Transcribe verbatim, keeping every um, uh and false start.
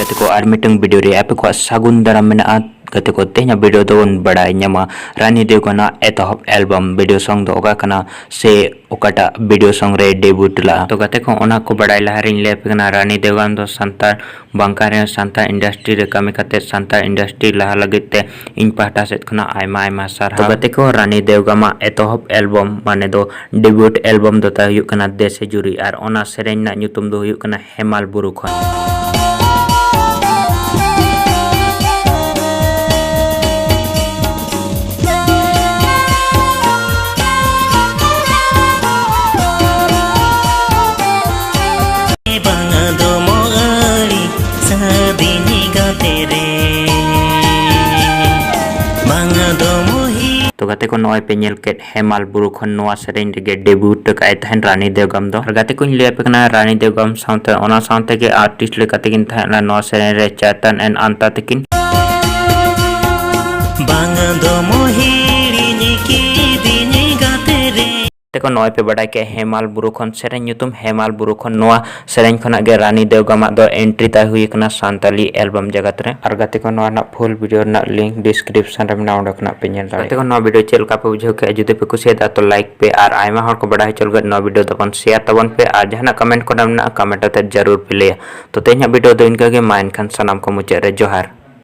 ᱛᱮᱠᱚ ᱟᱨ ᱢᱤᱫᱴᱟᱝ ᱵᱷᱤᱰᱤᱭᱳ ᱨᱮ ᱟᱯᱮ ᱠᱚᱣᱟᱜ ᱥᱟᱹᱜᱩᱱ ᱫᱟᱨᱟᱢ ᱢᱮᱱᱟᱜᱼᱟ᱾ ᱜᱟᱛᱮ ᱠᱚ, ᱛᱮᱦᱮᱧᱟᱜ ᱵᱷᱤᱰᱤᱭᱳ ᱫᱚᱵᱚᱱ ᱵᱟᱲᱟᱭ ᱧᱟᱢᱟ ᱨᱟᱱᱤ ᱫᱮᱣᱜᱟᱱᱟᱜ ᱮᱛᱚᱦᱚᱵ ᱮᱞᱵᱟᱢ ᱵᱷᱤᱰᱤᱭᱳ ᱥᱚᱝ ᱫᱚ ᱚᱠᱟ ᱠᱟᱱᱟ, ᱥᱮ ᱚᱠᱟᱴᱟᱜ ᱵᱷᱤᱰᱤᱭᱳ ᱥᱚᱝ ᱨᱮ ᱰᱮᱵᱩᱴ ᱞᱟᱜᱼᱟ᱾ ᱛᱚ ᱜᱟᱛᱮ ᱠᱚ, ᱚᱱᱟ ᱠᱚ ᱵᱟᱲᱟᱭ ᱞᱟᱦᱟ ᱨᱮᱧ ᱞᱟᱹᱭ ᱟᱯᱮ ᱠᱟᱱᱟ, ᱨᱟᱱᱤ ᱫᱮᱣᱜᱟᱱ ᱫᱚ ᱥᱟᱱᱛᱟᱲ ᱵᱟᱝ ᱠᱟᱱ ᱨᱮᱦᱚᱸ ᱥᱟᱱᱛᱟᱲ ᱤᱱᱰᱟᱥᱴᱨᱤ ᱨᱮ ᱠᱟᱹᱢᱤ ᱠᱟᱛᱮ ᱥᱟᱱᱛᱟᱲ ᱤᱱᱰᱟᱥᱴᱨᱤ ᱞᱟᱦᱟ ᱞᱟᱹᱜᱤᱫ ᱛᱮ ᱤᱧ ᱯᱟᱦᱴᱟ ᱥᱮᱫ ᱠᱷᱚᱱᱟᱜ ᱟᱭᱢᱟ ᱟᱭᱢᱟ ᱥᱟᱨᱦᱟᱣ᱾ ᱛᱚ ᱜᱟᱛᱮ ᱠᱚ, ᱨᱟᱱᱤ ᱫᱮᱣᱜᱟᱢᱟᱜ ᱮᱛᱚᱦᱚᱵ ᱮᱞᱵᱟᱢ ᱢᱟᱱᱮ ᱫᱚ ᱰᱮᱵᱩᱴ ᱮᱞᱵᱟᱢ ᱫᱚ ᱛᱟᱭ ᱦᱩᱭᱩᱜ ᱠᱟᱱᱟ ᱫᱮᱥᱮ ᱡᱩᱨᱤ, ᱟᱨ ᱚᱱᱟ ᱥᱮᱨᱮᱧ ᱨᱮᱱᱟᱜ ᱧᱩᱛᱩᱢ ᱫᱚ ᱦᱩᱭᱩᱜ ᱠᱟᱱᱟ ᱦᱮᱢᱟᱞ ᱵᱩᱨᱩ ᱠᱷᱚᱱ᱾ ᱵᱟᱝ ᱫᱚ ᱢᱚ ᱟᱹᱲᱤ ᱥᱟᱹᱫᱤᱧ ᱜᱟᱛᱮ ᱨᱮ, ᱵᱟᱝ ᱫᱚ ᱢᱚ ᱦᱤ- ᱛᱚ ᱜᱟᱛᱮ ᱠᱚ, ᱱᱚᱜᱼᱚᱭ ᱯᱮ ᱧᱮᱞ ᱠᱮᱫ ᱦᱮᱢᱟᱞ ᱵᱩᱨᱩ ᱠᱷᱚᱱ ᱱᱚᱣᱟ ᱥᱮᱨᱮᱧ ᱨᱮᱜᱮ ᱰᱮᱵᱩᱴ ᱟᱠᱟᱫ ᱛᱟᱦᱮᱱ ᱨᱟᱱᱤ ᱫᱮᱣᱜᱟᱢ ᱫᱚ᱾ ᱟᱨ ᱜᱟᱛᱮ ᱠᱚᱧ ᱞᱟᱹᱭ ᱟᱯᱮ ᱠᱟᱱᱟ, ᱨᱟᱱᱤ ᱫᱮᱣᱜᱟᱢ ᱥᱟᱶᱛᱮ ᱚᱱᱟ ᱥᱟᱶᱛᱮ ᱜᱮ ᱟᱨᱴᱤᱥᱴ ᱞᱮᱠᱟ ᱛᱮᱠᱤᱱ ᱛᱟᱦᱮᱸ ᱞᱮᱱᱟ ᱱᱚᱣᱟ ᱥᱮᱨᱮᱧ ᱨᱮ ᱪᱮᱛᱚᱱ and ᱟᱱᱛᱟ ᱛᱟᱹᱠᱤᱱ᱾ ᱵᱟᱝ ᱫᱚ ᱢᱚ ᱦᱤᱲᱤᱧ ᱠᱤᱫᱤᱧ ᱜᱟᱛᱮ ᱨᱮ᱾ ᱛᱮᱠᱚ ᱱᱚᱜᱼᱚᱭ ᱯᱮ ᱵᱟᱰᱟᱭ ᱠᱮᱫ ᱦᱮᱢᱟᱞ ᱵᱩᱨᱩ ᱠᱷᱚᱱ ᱥᱮᱨᱮᱧ ᱧᱩᱛᱩᱢ ᱦᱮᱢᱟᱞ ᱵᱩᱨᱩ ᱠᱷᱚᱱ, ᱱᱚᱣᱟ ᱥᱮᱨᱮᱧ ᱠᱷᱚᱱᱟᱜ ᱜᱮ ᱨᱟᱱᱤ ᱫᱮᱣᱜᱟᱢᱟᱜ ᱫᱚ ᱮᱱᱴᱨᱤ ᱛᱟᱭ ᱦᱩᱭ ᱟᱠᱟᱱᱟ ᱥᱟᱱᱛᱟᱞᱤ ᱮᱞᱵᱟᱢ ᱡᱟᱜᱟᱛ ᱨᱮ᱾ ᱟᱨ ᱜᱟᱛᱮ ᱠᱚ, ᱱᱚᱣᱟ ᱨᱮᱱᱟᱜ ᱯᱷᱩᱞ ᱵᱷᱤᱰᱤᱭᱳ ᱨᱮᱱᱟᱜ ᱞᱤᱝᱠ ᱰᱤᱥᱠᱨᱤᱯᱥᱚᱱ ᱨᱮ ᱢᱮᱱᱟᱜᱼᱟ, ᱚᱸᱰᱮ ᱠᱷᱚᱱᱟᱜ ᱯᱮ ᱧᱮᱞ ᱫᱟᱲᱮᱭᱟᱜᱼᱟ᱾ ᱜᱟᱛᱮ ᱠᱚ, ᱱᱚᱣᱟ ᱵᱷᱤᱰᱤᱭᱳ ᱪᱮᱫ ᱞᱮᱠᱟ ᱯᱮ ᱵᱩᱡᱷᱟᱹᱣ ᱠᱮᱫᱼᱟ? ᱡᱩᱫᱤ ᱯᱮ ᱠᱩᱥᱤᱭᱟᱫᱟ ᱛᱚ ᱞᱟᱭᱤᱠ ᱯᱮ, ᱟᱨ ᱟᱭᱢᱟ ᱦᱚᱲ ᱠᱚ ᱵᱟᱰᱟᱭ ᱦᱚᱪᱚ ᱞᱟᱹᱜᱤᱫ ᱱᱚᱣᱟ ᱵᱷᱤᱰᱤᱭᱳ ᱫᱚᱵᱚᱱ ᱥᱮᱭᱟᱨ ᱛᱟᱵᱚᱱ ᱯᱮ, ᱟᱨ ᱡᱟᱦᱟᱱᱟᱜ ᱠᱚᱢᱮᱱᱴ ᱠᱚᱨᱮ ᱢᱮᱱᱟᱜᱼᱟ ᱠᱚᱢᱮᱱᱴ ᱟᱛᱮ ᱡᱟᱹᱨᱩᱲ ᱯᱮ ᱞᱟᱹᱭᱟ᱾ ᱛᱚ ᱛᱮᱦᱮᱧᱟᱜ ᱵᱷᱤᱰᱤᱭᱳ ᱫᱚ ᱤᱱᱠᱟᱹ ᱜᱮ, ᱢᱟ ᱮᱱᱠᱷᱟᱱ ᱥᱟᱱᱟᱢ ᱠᱚ ᱢᱩᱪᱟᱹᱫ ᱨᱮ ᱡᱚᱦᱟᱨ᱾